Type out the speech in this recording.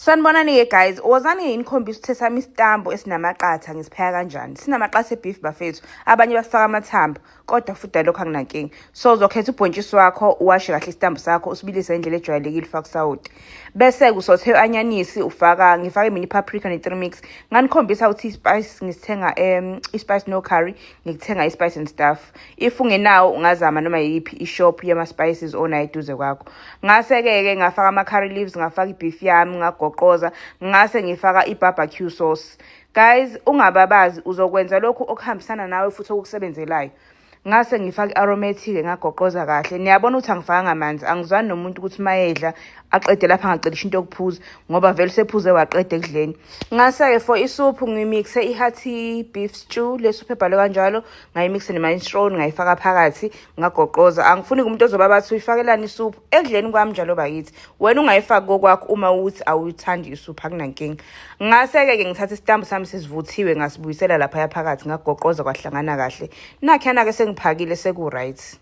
Sanibonani-ke guys, wozani nginikhombise ukuthi esami isitambu esinamaqatha ngisipheka kanjani. Sinamaqatha e-beef bafethu, abanye basifaka amathambo, kodwa futhi lokho akunankinga. So uzokhetha ubhontshisi wakho, uwashe kahle isitambu sakho, usibilise ngendlela ejwayelekile, ufake usawoti. Bese usothe u-anyanisi, ufaka, ngifake mina i-paprika ne-three mix. Nganikhombisa ukuthi i-spice ngisithenga i-Spice No Curry, ngikuthenga i-Spice and Stuff. If ungenawo ungazama noma yiphi i-shop yama-spices onayo eduze kwakho. Ngase-ke ke ngafaka ama-curry leaves, ngafaka i-beef yami, ngagoqoza, ngase ngifaka i-barbecue sauce. Guys, ungababazi, uzokwenza lokhu okuhambisana nawe futhi okukusebenzelayo. Ngase ngifaka i-aromatic, ngagoqoza kahle. Niyabona ukuthi angifakanga amanzi, angizwani nomuntu ukuthi mayedla aqede lapha angacelisha into yokuphuza, ngoba vele usephuze waqeda ekudleni. Ngase-ke for isuphu ngimixe i-hearty beef stew, le suphu ebhalwe kanjalo, ngayimixe ne-minestrone, ngayifaka phakathi, ngagoqoza. Angifuni umuntu ozoba bathi uyifakelani isuphu ekudleni kwami njalo bakithi. Wena ungayifaki kokwakho uma uthi awuyithandi isuphu, akunankinga. Ngase-ke ke ngithatha isitambu sami sesivuthiwe, ngasibuyisela laphaya phakathi, ngagoqoza kwahlangana kahle. Nakhuyana-ke sengiphakile, seku-right.